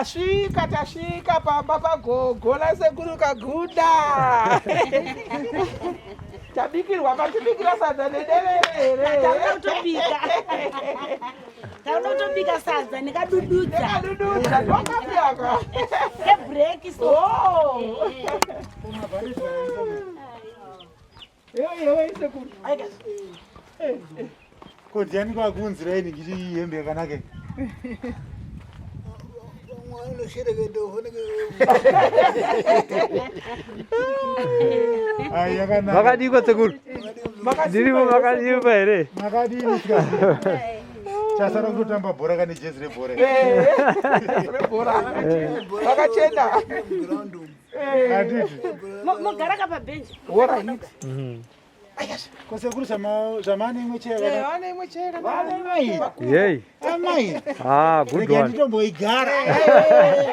Tasvika, tasvika pamba pagogo nasekuru Kaguda. Tabikirwa, matibikira sadza nederere here? Tauda kutobika. Tauda kutobika sadza nekadududza. Nekadududza, ndokafiyaka. Kebreak so. Oh. Ko ndiani kwakuunzirai ningiri iyi hembe yakanaka iyi? Ai yakanaka. Makadiko sekuru? Ndirimo makadipa here? Makadini sika? Chasara kutotamba bhora kane jezi rebhora. Rebhora. Vakachena. Handiti. Mogara ka pabhenji. Alright. Ko sekuru zvamane imwe cheya kana? Vane imwe chera. Amai. Yei. Amai. Ah, good Rega one. nditomboigara.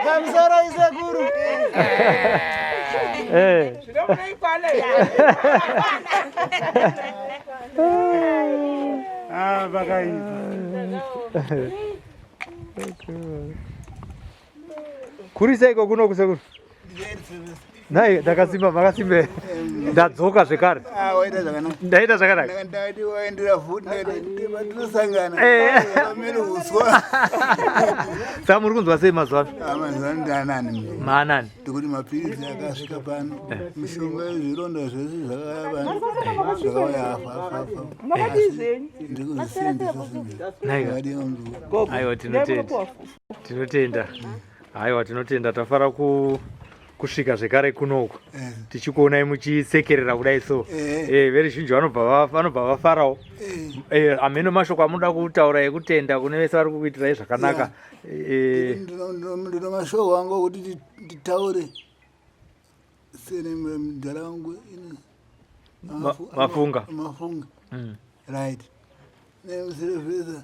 Pamusoro isekuru. Eh. Zvino munoikwana here? Ah, vakaipa. Kuri seiko kuno kusekuru? Nhai ndakasimba makasimba. Ndadzoka zvekare. Ah, waita zvakanaka. Ndaita zvakanaka. Ndakati waendera futi tinosangana. Eh. Pamene uswa. Saka muri kunzwa sei mazuva ano? Ah, mazuva ano ndaanani. Maanani. Ndikuti mapiritsi akasvika pano. Mishonga yezvironda zvese zvakauya pano. Zvakauya afa afa afa. Makadii zvenyu? Ndikuzvisimbisa simbisa. Naiga. Makadii muzukuru? Aiwa tinotenda. Tinotenda. Aiwa tinotenda tafara ku kusvika zvekare kunoku Eh. tichikuonai muchisekerera kudai so Eh. eh veruzhinji vanobva vanobva vafarawo Eh. eh hameno mashoko amunoda kutaura ekutenda kune vese vari kukuitirai zvakanaka eh Ndino mashoko angu okuti nditaure sene mudhara wangu ini. Mafunga. Mafunga. Right. Nemusilivhisa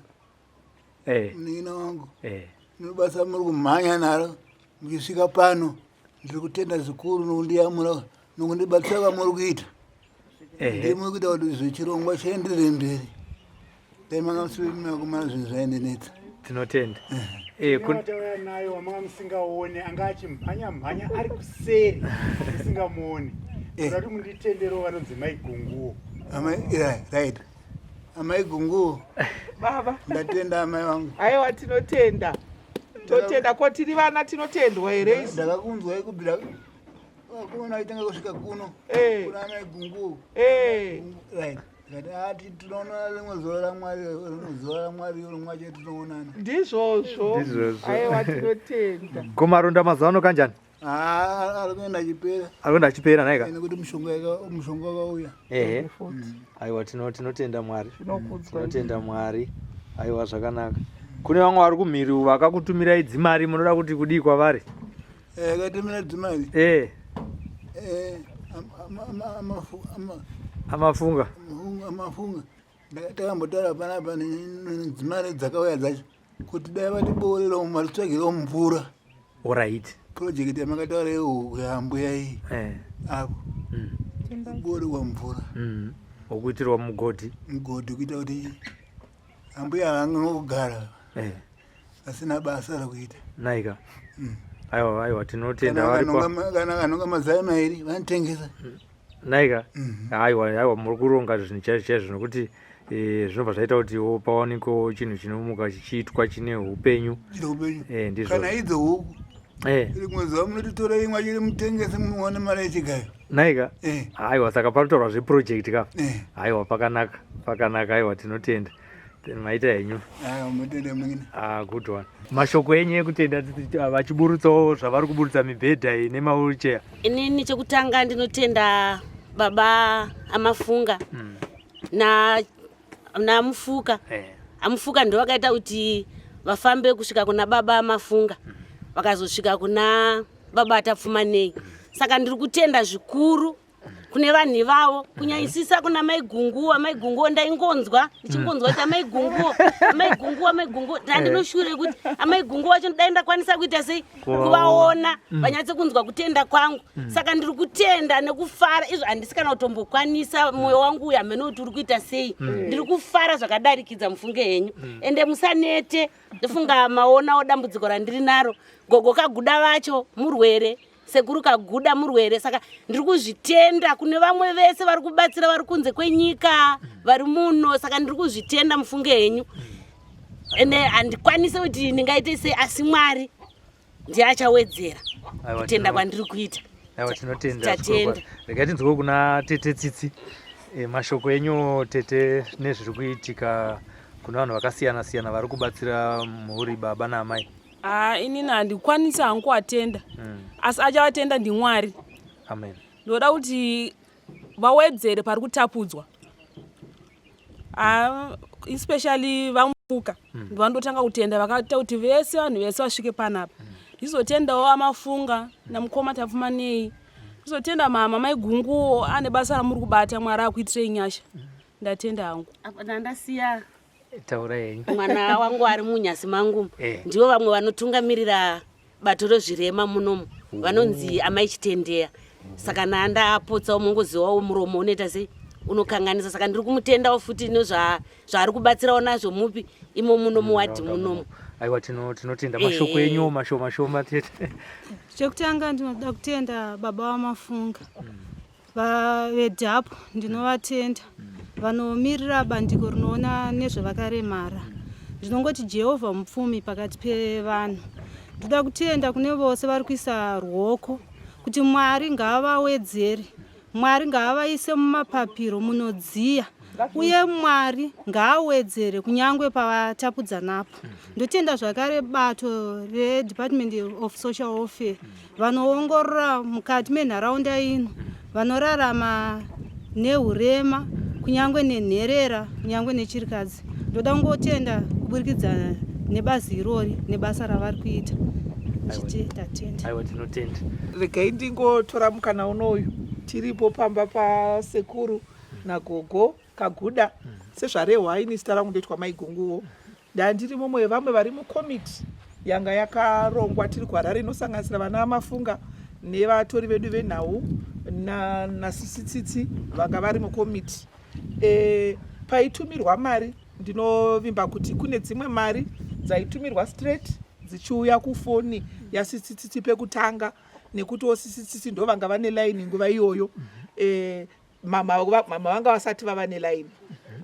eh munin'ina wangu. eh Nebasa muri kumhanya naro muchisvika pano ndiri kutenda zvikuru nokundiyamura nokundibatsira kwamuri kuita. eh Ndimi kuita kuti zvechirongwa chienderere mberi. Dai manga musiri makumana zvinhu zvaindinetsa. Tinotenda. Eh kun Watauya naye wamanga musingaone anga achimhanya mhanya ari kuseri musingamuoni. Eh. Ndati munditenderewo vanonzi mai Gunguwo. Amai, yeah, right. Amai Gunguwo, Baba. ndatenda amai vangu. Aiwa tinotenda. Totenda ko tiri vana tinotendwa here isu? Ndakakunzwai kubvira vakomana vaitanga kusvika kuno. Eh. Kuna amai Gunguwo. Eh. Right. Ndikati ati tinoonana rimwe zuva raMwari, rimwe zuva raMwari rimwe chete tinoonana. Ndizvozvo. Ndizvozvo. Aiwa tinotenda. Komaronda mazuva ano kanjani? Ah, ari kuenda achipera. Ari kuenda achipera nhaika? Nekuti mushonga mushonga wakauya. Ehe. Aiwa tinotenda Mwari. Zvinokudzwa. Tinotenda Mwari. Aiwa zvakanaka. Kune vamwe vari kumhiri vakakutumirai dzimari munoda kuti kudii kwavari? Eh, akatumira dzimari. Eh. Eh, ama Amafunga. Amafunga. Takambotaura panapa nedzimari dzakauya dzacho kuti dai vatiboorerawo matitsvagirewo mvura. Alright. Project yamakataura yehuku yaambuya iyi. Eh. Apo. Kuboorerwa mvura. Wokuitirwa mugodhi. Mugodhi kuita kuti ambuya vangogara. Eh. Asina basa rekuita. Naika. Aiwa aiwa tinotenda varipo. Kana kanonga mazai mairi vanotengesa. Naika. Aiwa aiwa muri kuronga zvinhu chaizvo chaizvo nokuti eh, zvinobva zvaita kuti pawanikwewo chinhu chinomuka chichiitwa chine upenyu. Chine upenyu. Eh, ndizvo. Kana idzo huku. Eh. Rimwe zuva munotitora imwe achiri mutengese muone mari yechigayo. Naika. Eh. Aiwa saka panotaurwa zveproject ka. Eh. Aiwa pakanaka pakanaka aiwa tinotenda. Maita henyu. Aiwa mutende munin'ina. Ah, good one. Mashoko enyu ekutenda vachiburutsawo zvavari kuburutsa mibhedha iyi nemawheelchair. Inini chekutanga ndinotenda baba Amafunga na naMufuka. Eh. Amufuka ndo vakaita kuti vafambe kusvika kuna baba Amafunga. Vakazosvika kuna baba Tapfumanei. Saka ndiri kutenda zvikuru. Kune vanhu ivavo, kunyanyisisa kuna Mai Gunguwo. Mai Gunguwo ndaingonzwa, ndichingonzwa kuti Amai Gunguwo, Amai Gunguwo, Amai Gunguwo. Ndandinoshuvira kuti Amai Gunguwo vacho dai ndakwanisa kuita sei, kuvaona, vanyatse kunzwa kutenda kwangu. Saka ndiri kutenda nekufara izvo handisi kana kutombokwanisa. Mwoyo wangu uyu hamene kuti uri kuita sei. Ndiri kufara zvakadarikidza, mufunge henyu. Ende musanete, ndofunga maonawo dambudziko randiri naro. Gogo Kaguda vacho murwere, Sekuru Kaguda murwere. Saka ndiri kuzvitenda kune vamwe vese vari kubatsira, vari kunze kwenyika, vari muno. Saka ndiri kuzvitenda, mufunge henyu. Ende handikwanisi kuti ndingaite sei, asi Mwari ndiye achawedzera kutenda kwandiri kuita. Aiwa, tinotenda. Tatenda. Regai tinzwewo kuna Tete Tsitsi. Mashoko enyu, tete, nezviri kuitika kune vanhu vakasiyana siyana vari kubatsira mhuri, baba naamai. Haa, inini handikwanisi hangu kuvatenda, asi achavatenda ndiMwari. Amen. Ndoda kuti vawedzere pari kutapudzwa. Ah, especially vaMufuka, ndovanotanga kutenda, vakaita kuti vese, vanhu vese vasvike panapa. Ndizotendawo Amafunga namukoma Tapfumanei. Ndizotenda mama Mai Gunguwo ane basa ramuri kubata. Mwari akuitirei nyasha. Ndatenda hangu. Apa ndandasiya Taura henyu. Mwana wangu ari munyasi mangu. Ndivo vamwe vanotungamirira bato rezvirema munomu, vanonzi Amai Chitendeya. Saka nandapotsawo, mongozivawo muromo unoita sei, unokanganisa. Saka ndiri kumutendawo futi nezvaari kubatsirawo nazvo mupi imo muno muwadhi munomu. Aiwa, tinotenda. Mashoko enyu mashoma shoma, tete. Chekutanga, ndinoda kutenda baba vaMafunga veDhapu. Ndinovatenda vanomirira bandiko rinoona nezvevakaremara. Ndinongoti Jehovha mupfumi pakati pevanhu. Ndoda kutenda kune vose vari kuisa ruoko, kuti Mwari ngaavawedzere, Mwari ngaavaise mumapapiro munodziya, uye Mwari ngaawedzere kunyange pavatapudza napo. Ndotenda zvakare bato reDepartment of Social Welfare vanoongorora mukati menharaunda ino vanorarama neurema, kunyange nenherera, kunyange nechirikadzi. Ndoda kungotenda kuburikidza nebazi irori nebasa ravari kuita, chiti tatenda. Aiwa, tinotenda. Regai ndingotora mukana unoyu tiripo pamba pasekuru nagogo Kaguda. Sezvarehwa, ini zita rangu ndoitwa Mai Gunguwo. Ndandiri mumwe wevamwe vari mukomiti yanga yakarongwa tiri kuHarare, inosanganisira vana Mafunga nevatori vedu venhau naSisi Tsitsi vanga vari mukomiti. Paitumirwa mari, ndinovimba kuti kune dzimwe mari dzaitumirwa straight dzichiuya kufoni yaSisi Tsitsi pekutanga, nekutiwo Sisi Tsitsi ndo vanga vane laini nguva iyoyo. Mama vanga vasati vava nelaini.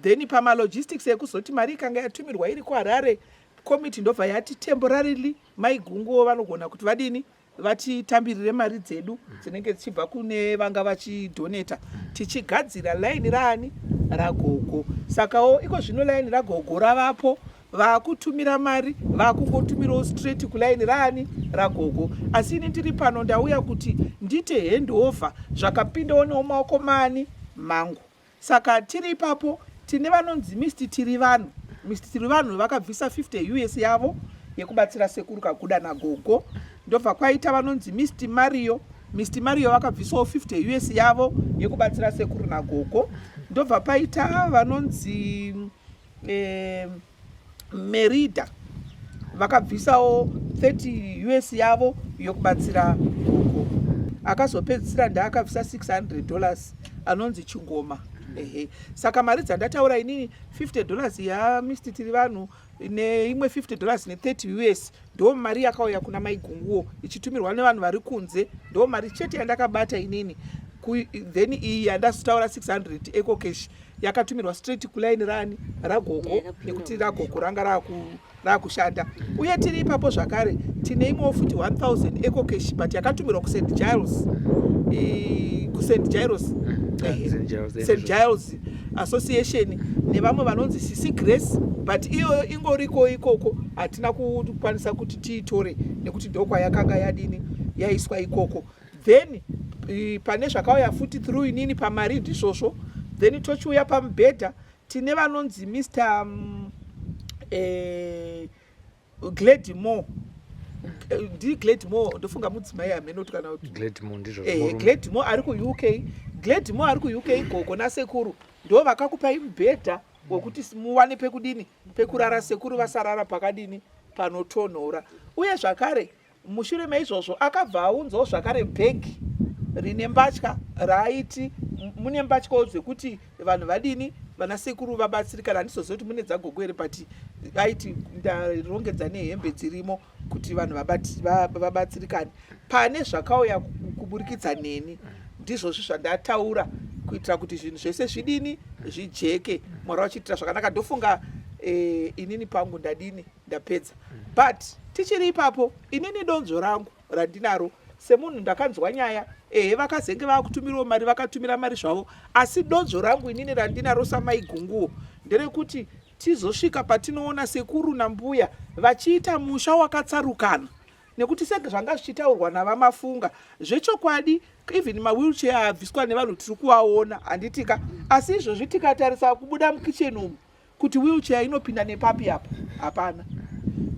Then pamalogistics ekuzoti mari ikanga yatumirwa iri kuHarare, komiti ndobva yati temporarily Mai Gunguwo vanogona kuti vadini, vatitambirire mari dzedu dzinenge dzichibva kune vanga vachidhoneta, tichigadzira laini raani, ragogo. Sakawo iko zvino laini ragogo ravapo, vaakutumira mari, vaakungotumirawo straight kulaini raani, ragogo. Asi ini ndiri pano, ndauya kuti ndite handover zvakapindawo nemumaoko maani, mangu. Saka tiri ipapo, tine vanonzi Mr Tiri Vanhu. Mr Tiri Vanhu vakabvisa 50 US yavo yekubatsira sekuru Kaguda nagogo. Ndobva kwaita vanonzi Mr Mario. Mr Mario vakabvisawo 50 US yavo yekubatsira sekuru nagogo. Ndobva paita vanonzi Merida, vakabvisawo 30 US yavo yokubatsira gogo. Akazopedzisira ndaakabvisa $600, anonzi Chingoma. Ehe, saka mari dzandataura inini, $50 yaMr Tiri Vanhu neimwe $50 ne30 US, ndo mari yakauya kuna Mai Gunguwo ichitumirwa nevanhu vari kunze. Ndo mari chete yandakabata inini. Then iyi yandazotaura, 600 EcoCash, yakatumirwa straight kulaini rani, ragogo, nekuti ragogo ranga raakushanda. Uye tiri ipapo zvakare, tine imwewo futi 1000 EcoCash, but yakatumirwa kuSt Giles, kuSt Giles, St Giles Association nevamwe vanonzi Sisi Grace, but iyoyo ingoriko ikoko, hatina kukwanisa kuti tiitore nekuti ndokwayakanga yadini, yaiswa ikoko. Then pane zvakauya futi through inini pamari ndizvozvo. Then tochiuya pamubhedha, tine vanonzi Mr Gladymore. Eh, ndiGladmore, ndofunga mudzimai, hameno kuti kana kuti Gladmore ndizvo. Ehe. Murume. Gladmore ari kuUK. Gladmore ari kuUK. Gogo nasekuru ndo vakakupai mubhedha wekuti muwane pekudini, pekurara, sekuru vasarara pakadini, panotonhora. Uye zvakare mushure meizvozvo akabva aunzawo zvakare bhegi rine mbatya raaiti mune mbatyawo dzekuti vanhu vadini, vana sekuru vabatsirikana. Handizozivi kuti mune dzagogo here, but aiti ndarongedza nehembe dzirimo kuti vanhu vabatsirikane. Pane zvakauya kuburikidza neni, ndizvozvi zvandataura kuitira kuti zvinhu zvese zvidini, zvijeke. Mwari vachiitira zvakanaka. Ndofunga inini pangu ndadini, ndapedza. But tichiri ipapo, inini donzvo rangu randinaro semunhu ndakanzwa nyaya, ehe, vakazenge vakutumirawo mari, vakatumira mari zvavo, asi donzvo rangu inini randinaro samaigunguo nderekuti tizosvika patinoona sekuru nambuya vachiita musha wakatsarukana, nekuti sezvanga zvichitaurwa navaMafunga zvechokwadi, even mawheelchair abviswa nevanhu tiri kuvaona, handitika? Asi izvozvi tikatarisa kubuda mukicheni umu kuti wheelchair inopinda nepapi apa, hapana.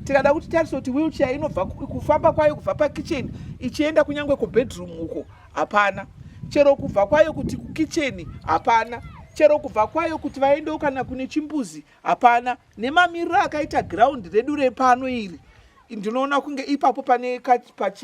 Tikada kuti tarise kuti wheelchair inobva kufamba kwayo kubva pakicheni ichienda kunyange kubedroom uko, hapana. Chero kubva kwayo kuti kukicheni, hapana. Chero kubva kwayo kuti vaendewo kana kune chimbuzi, hapana. Nemamiriro akaita ground redu repano iri, ndinoona kunge ipapo pane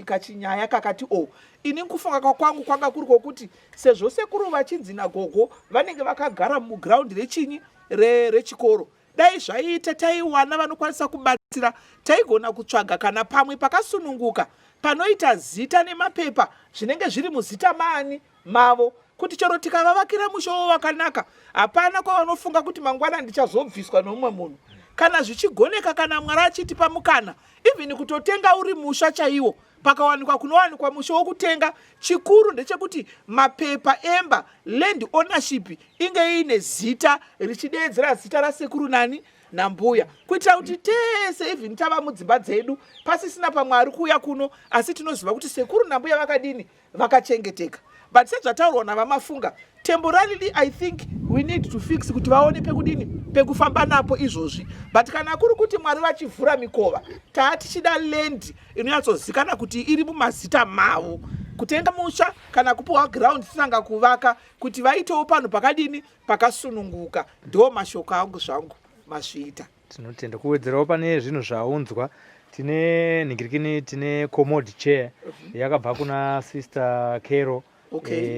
kachinyaya kakati o ini kufunga kwangu kwanga kuri kwokuti sezvo sekuru vachinzi nagogo vanenge vakagara muground rechinyi, rechikoro, dai zvaiita taiwana vanokwanisa kubatsira, taigona kutsvaga kana pamwe pakasununguka panoita zita nemapepa zvinenge zviri muzita maani, mavo, kuti chero tikavavakira musha wavo wakanaka, hapana kwavanofunga kuti mangwana ndichazobviswa nomumwe munhu. Kana zvichigoneka, kana Mwari achitipa mukana, even kutotenga uri musha chaiwo, pakawanikwa kunowanikwa musha wokutenga, chikuru ndechekuti mapepa emba, land ownership, inge iine zita richideedzera zita rasekuru nani nambuya, kuitira kuti tese even tava mudzimba dzedu pasisina pamwe ari kuuya kuno, asi tinoziva kuti sekuru nambuya vakadini, vakachengeteka. But sezvataurwa navaMafunga, temporarily I think we need to fix kuti vaone pekudini, pekufamba napo izvozvi. But kana kuri kuti Mwari vachivhura mikova, taa tichida land inonyatsozikana kuti iri mumazita mavo, kutenga musha kana kupiwa ground tisanga kuvaka, kuti vaitewo panhu pakadini, pakasununguka. Ndo mashoko angu zvangu. Masviita. Tinotenda. Kuwedzerawo pane zvinhu zvaunzwa, tine nhingirikini, tine commode chair yakabva kuna Sister Caro.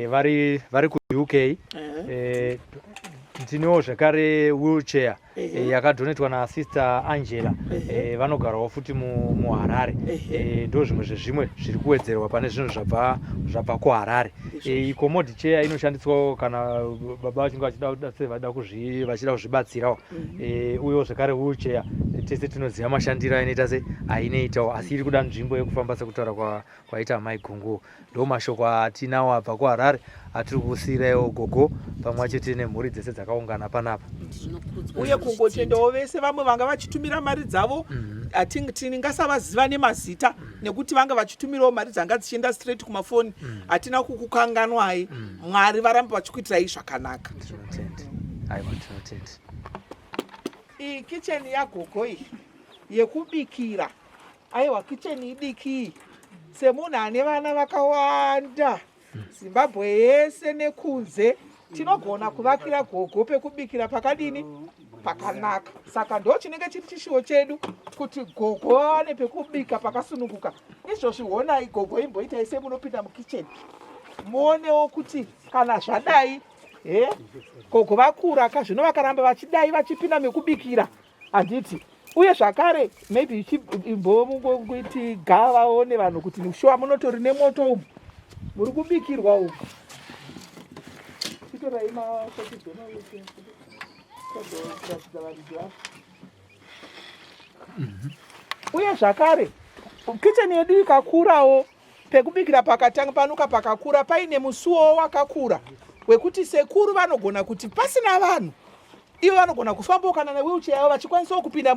Vari kuUK. Tinewo zvakare wheelchair yakadonetwa naSister Angela, vanogarawo futi muHarare. Ndo zvimwe zvezvimwe zviri kuwedzerwa pane zvinhu zvabva kuHarare. Commode chair inoshandiswawo kana baba vachinge vachida kuzvibatsirawo. Uyewo zvekare wheelchair, tese tinoziva mashandiro ainoita, se ainoitawo, asi iri kuda nzvimbo yekufamba sekutaura kwaita Mai Gungu. Ndo mashoko atinawo abva kuHarare atiri kusiyiraiwo gogo pamwe chete nemhuri dzese dzakaungana panapa. Uye kungotendawo vese vamwe vanga vachitumira mari dzavo. Tingasavaziva nemazita nekuti vanga vachitumirawo mari dzanga dzichienda straight kumafoni. Hatina kukukanganwai. Mwari varamba vachikuitirai zvakanaka. Tinotenda, aiwa, tinotenda. Iyi kicheni yagogo iyi yekubikira. Aiwa, kicheni idiki iyi. Semunhu ane vana vakawanda Zimbabwe yese nekunze, tinogona kuvakira gogo pekubikira pakadini, pakanaka. Saka ndo chinenge chiri chishuwo chedu kuti gogo vawane pekubika pakasununguka. Izvozvi honai gogo, imboitai semunopinda mukicheni, muonewo kuti kana zvadai. He, gogo vakura ka, zvino vakaramba vachidai vachipinda mekubikira, handiti? Uye zvakare maybe imbongoiti gavaone vanhu kuti shuwa munotori nemoto umu muri kubikirwa umu. Chitorai makuratidza varidzi vavo. Uye zvakare kicheni yedu ikakurawo, pekubikira pakatanga panuka pakakura, paine musuwo wakakura wekuti sekuru vanogona kuti pasina vanhu ivo vanogona kufambawo kana newheelchair yavo, vachikwanisawo kupinda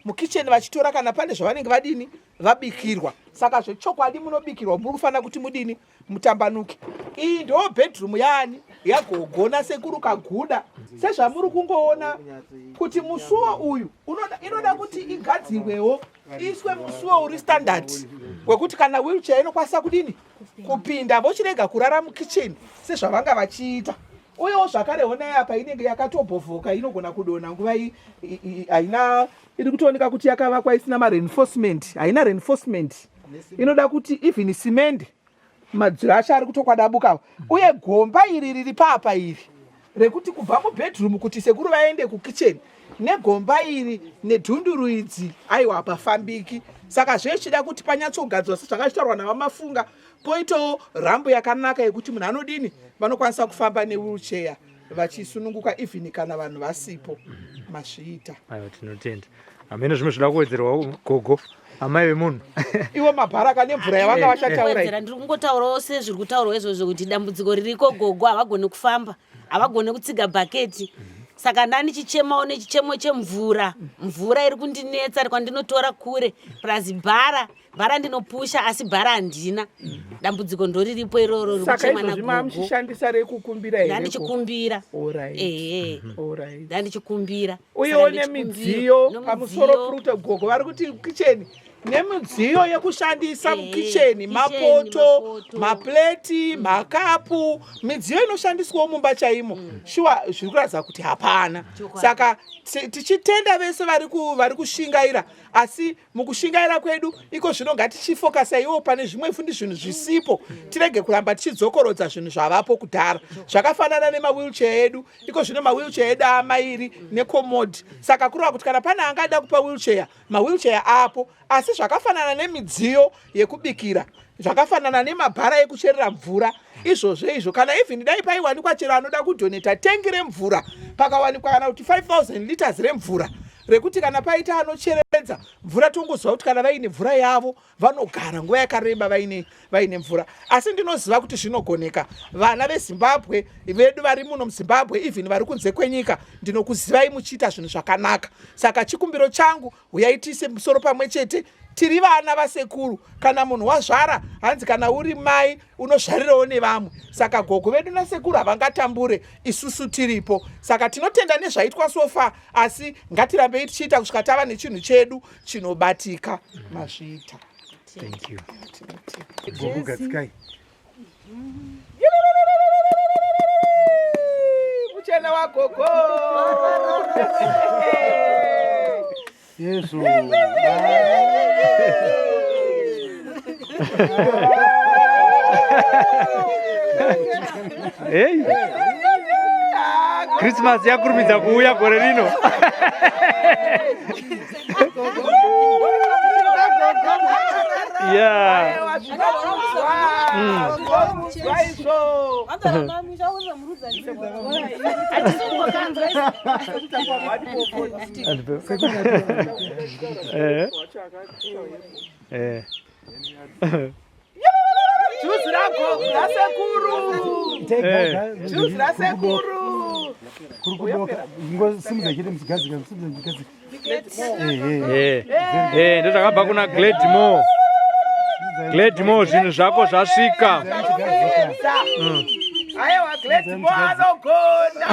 mukicheni vachitora kana pane zvavanenge vadini, vabikirwa. Saka zvechokwadi munobikirwa, muri kufanira kuti mudini, mutambanuke. Iyi ndo bedroom yaani, yagogo nasekuru Kaguda. Sezvamuri kungoona kuti musuwo uyu inoda kuti igadzirwewo iiswe musuwo uri standard wekuti kana wheelchair inokwanisa kudini kupinda, vochirega kurara mukitchen sezvavanga vachiita. Uyewo zvakare honai apa inenge yakatobhovhoka, inogona kudonha nguva haina. Iri kutooneka kuti yakavakwa isina mareinforcement, haina reinforcement. Inoda kuti even simende, madziro acho ari kutokwadabuka. Uye gomba iri riri paapa iri rekuti kubva mubedroom kuti sekuru vaende kukitchen negomba iri nedhunduru idzi, aiwa, hapafambiki. Saka zvechida kuti panyatsogadzwa sezvakachitaurwa naVaMafunga, poitawo rambo yakanaka yekuti munhu anodini, vanokwanisa kufamba newheelchair vachisununguka even kana vanhu vasipo. Mazviita. Aiwa, tinotenda. Hamene zvimwe zvida kuwedzerwa, gogo, amai vemunhu. Iwo mabharaka nemvura yavanga vachataura. Wedzera, ndiri kungotaurawo sezviri kutaurwa izvozvo kuti dambudziko ririko, gogo havagoni kufamba, havagoni kutsiga bhaketi. Saka ndandichichemawo nechichemo chemvura. Mvura iri kundinetsa kwandinotora kure, plus bhara, bhara ndinopusha asi bhara handina. Dambudziko ndoriripo iroro. Saka rikuchema izvozvi nagogo. Mamuchishandisa rekukumbira here? Ndandichikumbira. Alright. Ehe. Alright. Ndandichikumbira. Uyewo Saka ndichikumbira. nemidziyo Nemidziyo. pamusoro pruto, gogo vari kuti kicheni nemidziyo yekushandisa mukicheni, kitchen, mapoto, mapoto. mapleti, makapu, midziyo inoshandiswawo mumba chaimo, shuwa zviri kuratidza kuti hapana. Chokwadi. Saka tichitenda vese vari kushingaira, asi mukushingaira kwedu iko zvino ngatichifokasa iwo pane zvimwe fundi zvinhu zvisipo, tirege kuramba tichidzokorodza zvinhu zvavapo kudhara zvakafanana nemawheelchair edu. Iko zvino mawheelchair edu amairi necommode, saka kureva kuti kana pane angada kupa wheelchair, mawheelchair apo. Asi zvakafanana nemidziyo yekubikira, zvakafanana nemabhara ekucherera mvura, izvozvo izvo kana even dai paiwanikwa chero anoda kudonata tengi remvura, pakawanikwa kana kuti 5000 liters remvura rekuti kana paita anocheredza mvura, tongoziva kuti kana vaine mvura yavo vanogara nguva yakareba vaine mvura. Asi ndinoziva kuti zvinogoneka. Vana veZimbabwe vedu vari muno muZimbabwe, even vari kunze kwenyika, ndinokuzivai muchiita zvinhu zvakanaka. Saka chikumbiro changu, uyai tiise musoro pamwe chete. Tiri vana vasekuru. Kana munhu wazvara, hanzi kana uri mai unozvarirawo nevamwe. Saka gogo vedu nasekuru havangatambure isusu tiripo. Saka tinotenda nezvaitwa so far, asi ngatirambei tichiita kusvika tava nechinhu chedu chinobatika. Mazviita. Thank you. Gogo, gadzikai. Muchena wagogo. Yesu. Hey, Christmas yakurumidza kuuya gore rino. Yeah. Zvinozwa izvo. Hatisongokanzwa. Juzi ragogo, rasekuru. Juzi rasekuru. Kuri kudoka, ngosimudza chete, muchigadzika, simudza muchigadzika. Ehe. Ndozvakabva kuna Gladmore. Gladmore, zvinhu zvako zvasvika. Aiwa, Gladmore anogona.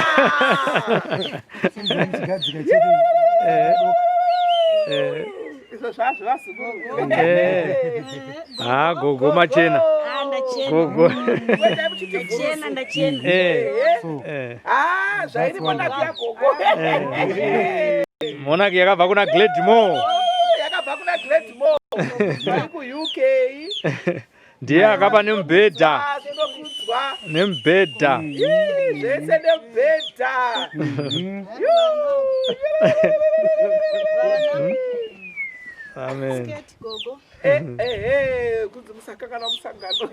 Simudza muchigadzika chete. Izvo zvazvo vazukuru. Ha, gogo machena. Ah, ndachena. Gogo. Ndachena, ndachena. So, Ah, zvairi monaki yagogo. Monaki yakabva kuna Gladmore. Yakabva kuna Gladmore vari kuUK. Ndiye akapa nemubhedha. Ah, zvinokudzwa. Nemubhedha. Ii, zvese nemubhedha. Amen. Eh, eh, eh, kunzi musakangana musangano,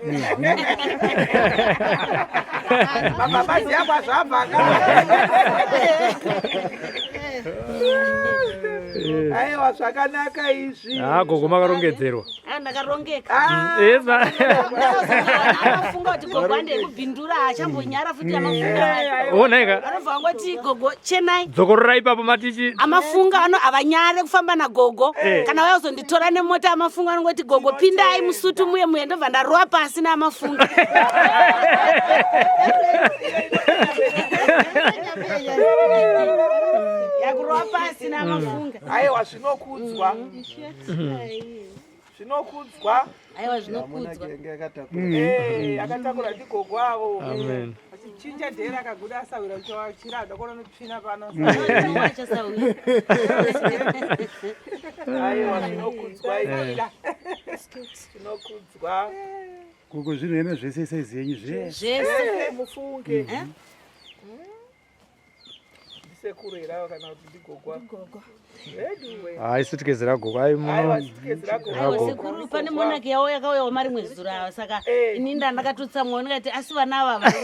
mabva maziya kwazvabva ka. Aiwa, zvakanaka izvi. Ha, gogo makarongedzerwa. Ah, ndakarongeka. Ah, Yes. Amafunga kuti gogo ande kubhindura, achambonyara futi amafunga. Onaika. Vanobva vangoti, "Gogo chenai." Dzokorora ipapo matichi. Amafunga ano havanyare kufamba nagogo. Kana vaya kuzonditora nemota, amafunga anongoti, "Gogo, pindai musutu muye muye." Ndobva ndarova pasi naamafunga. Yakurova pasi namafunga. Aiwa zvinokudzwa. Zvinokudzwa. Aiwa zvinokudzwa. Eh, akatakura ndigogo avo. Amen. Achichinja dhera akaguda asawira uchira adokona notsvina pano. Achasawira. Aiwa zvinokudzwa izvi. Zvinokudzwa. Gogo zvinhu hena zvese saizi yenyu zvese. Zvese. Eh, mufunge. Ndisekuru here ava kana kuti ndigogwa? Veduwe. Hai suitcase ragogo ai Aiwa muno suitcase ragogo. Aiwa Ragogo. sekuru pane monaki yavo yakauyawo marimwe zuro ava saka Eh. ini ndandakatotsamwawo ndikati asi vana ava vari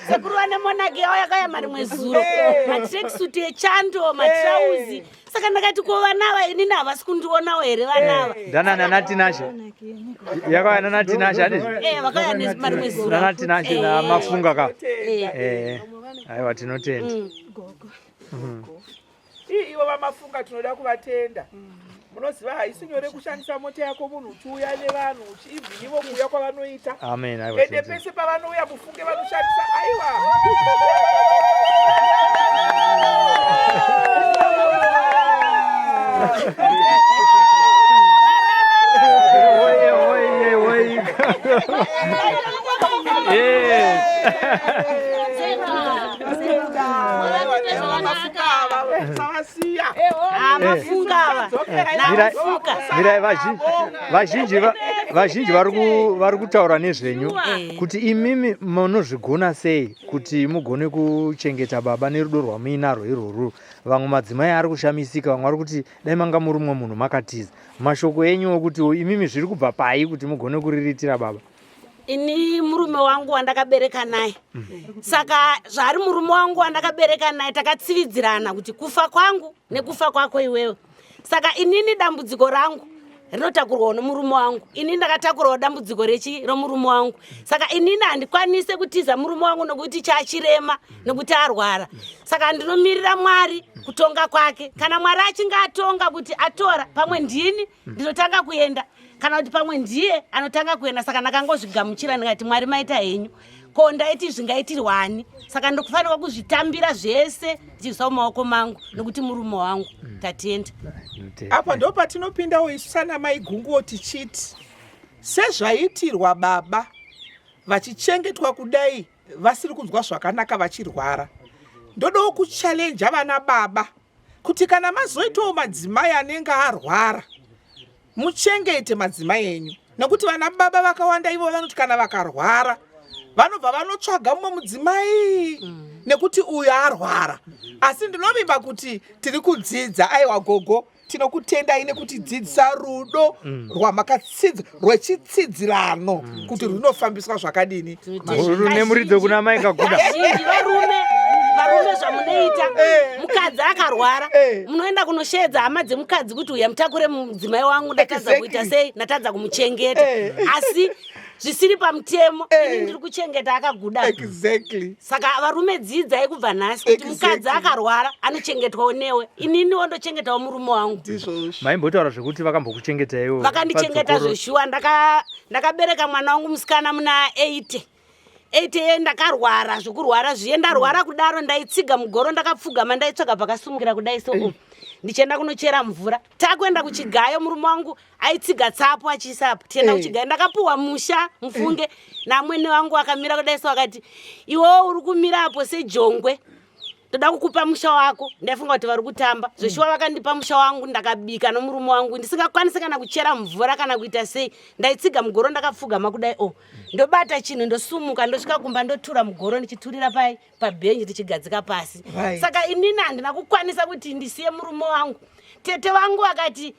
sekuru vane monaki yavo yakauya marimwe zuro Eh. matracksuit echando matrauzi saka ndakati ko vana ava inini havasi kundionawo here vana ava ndana nana Tinashe yakauya nana Tinashe handizvo Eh, vakauya nemarimwe zuro nana Tinashe namafunga ka Eh. eh aiwa tinotenda Ii, ivo vamafunga tinoda kuvatenda. Munoziva haisi nyore kushandisa mota yako munhu uchiuya nevanhu uchiivhin ivo kuuya kwavanoita. amen aiwa Ende tinotenda pese pavanouya mufunge vanoshandisa aiwa. Oye, oye, oye. Eh. Vamafunga ava usavasiya. Mafunga ava namafuka Mirai vazhinji vazhinji va- vazhinji vari ku- vari kutaura nezvenyu kuti imimi munozvigona sei kuti mugone kuchengeta baba nerudo rwamuinarwo irworwo. Vamwe madzimai ari kushamisika, vamwe vari kuti dai manga muri mumwe munhu makatiza. Mashoko enyu okuti imimi zviri kubva pai kuti mugone kuriritira baba? Ini murume wangu wandakabereka naye, saka zvaari murume wangu wandakabereka naye takatsividzirana kuti kufa kwangu nekufa kwako iwewe. Saka inini dambudziko rangu rinotakurwawo nomurume wangu, inini ndakatakurawo dambudziko rechi romurume wangu. Saka inini handikwanise kutiza murume wangu nokuti chachirema nokuti arwara. Saka ndinomirira Mwari kutonga kwake. Kana Mwari achinge atonga kuti atora, pamwe ndini ndinotanga kuenda kana kuti pamwe ndiye anotanga kuenda. Saka ndakangozvigamuchira ndikati Mwari maita henyu, ko ndaiti zvingaitirwani? Saka ndikufanirwa kuzvitambira zvese ndichiisa mumaoko mangu nokuti murume wangu. Tatenda. Tinotenda. Apa ndo patinopindawo isu sana mai Gunguwo tichiti sezvaitirwa baba vachichengetwa kudai vasiri kunzwa zvakanaka vachirwara, ndodawo kuchalenja vana baba kuti kana mazoitawo madzimai anenge arwara muchengete madzimai enyu, nekuti vana baba vakawanda ivo vanoti kana vakarwara vanobva vanotsvaga mumwe mudzimai nekuti uyu arwara. Asi ndinovimba kuti tiri kudzidza. Aiwa gogo, tinokutendai nekutidzidzisa rudo rwamakatsidza rwechitsidzirano kuti runofambiswa zvakadini. Rune muridzo kuna mai Kaguda. Kazhinji varume zvamunoita, mukadzi akarwara, munoenda kunosheedza hama dzemukadzi kuti uya mutakure mudzimai wangu, ndatadza kuita sei, ndatadza kumuchengeta, asi zvisiri pamutemo. Ini ndiri kuchengeta akaguda. Saka varume dzidzai kubva nhasi kuti mukadzi akarwara anochengetwawo newe, ininiwo ndochengetawo murume wangu. Ndizvozvo. Maimbotaura zvekuti vakambokuchengeta iwo? Vakandichengeta zveshuwa. Ndakabereka mwana wangu musikana muna 80 8 ye ndakarwara zvokurwara zviye. Ndarwara kudaro ndaitsiga mugoro ndakapfugama, ndaitsvaga pakasumukira kudai so ndichienda kunochera mvura. Takuenda kuchigayo, murume wangu aitsiga tsapo achiisapo, tienda kuchigayo. Ndakapuhwa musha mufunge namwene wangu akamira kudai so akati, "Iwewo uri kumira apo sejongwe, toda kukupa musha wako." Ndaifunga kuti vari kutamba. Zveshuwa vakandipa musha wangu, ndakabika nomurume wangu ndisingakwanisi kana kuchera mvura kana kuita sei. Ndaitsiga mugoro ndakapfugama kudai o, ndobata chinhu, ndosumuka, ndosvika kumba, ndotura mugoro ndichiturira pai pabhenji ndichigadzika pasi. Saka inini handina kukwanisa kuti ndisiye murume wangu. Tete vangu vakati,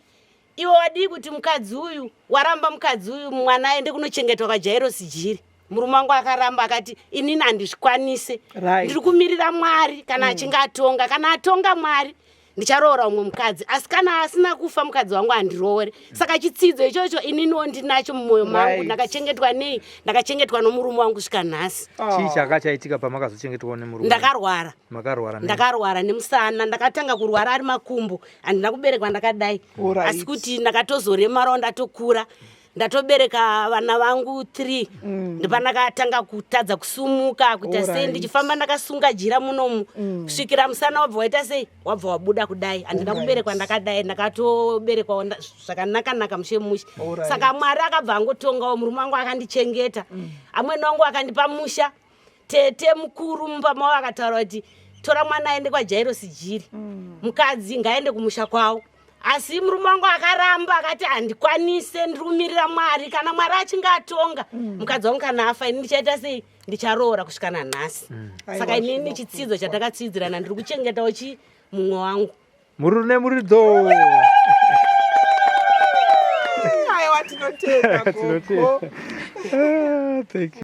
"Iwe wadii kuti mukadzi uyu waramba mukadzi uyu, mwana aende kunochengetwa kwaJairosi Jiri?" Murume wangu akaramba akati, "Inini handizvikwanise." Ndiri kumirira Mwari kana achinge atonga. Kana atonga Mwari ndicharoora umwe mukadzi, asi kana asina kufa mukadzi wangu handiroore. Saka chitsidzo ichocho ininiwo ndinacho mumwoyo mangu. Ndakachengetwa nei? Ndakachengetwa nomurume wangu kusvika nhasi. Chii chaka chaitika pamakazochengetwawo nemurume? Ndakarwara. Makarwara nei? Ndakarwara nemusana. Ndakatanga kurwara ari makumbo, handina kuberekwa ndakadai, asi kuti ndakatozoremarawo ndatokura. Ndatobereka vana vangu 3 Ndopandakatanga kutadza kusumuka kuita sei, ndichifamba ndakasunga jira munomu kusvikira musana wabva waita sei, wabva wabuda kudai. Handina kuberekwa ndakadai, ndakatoberekwawo zvakanaka-naka mushe mushe. Saka Mwari akabva angotongawo, murume wangu akandichengeta, amwene wangu akandipa musha. Tete mukuru mumba mavo akataura kuti tora mwana aende kwaJairosi Jiri, mukadzi ngaende kumusha kwavo. Asi murume wangu akaramba akati handikwanise, ndiri kumirira Mwari, kana Mwari achinge atonga mukadzi wangu kana afa, ini ndichaita sei, ndicharoora kusvika nanhasi. Saka Aiwa, inini chitsidzo chatakatsidzirana ndiri kuchengetawo chi mumwe wangu. Mururu nemuridzo. Aiwa, tinotenda gogo. Tinotenda. Ah, thank you.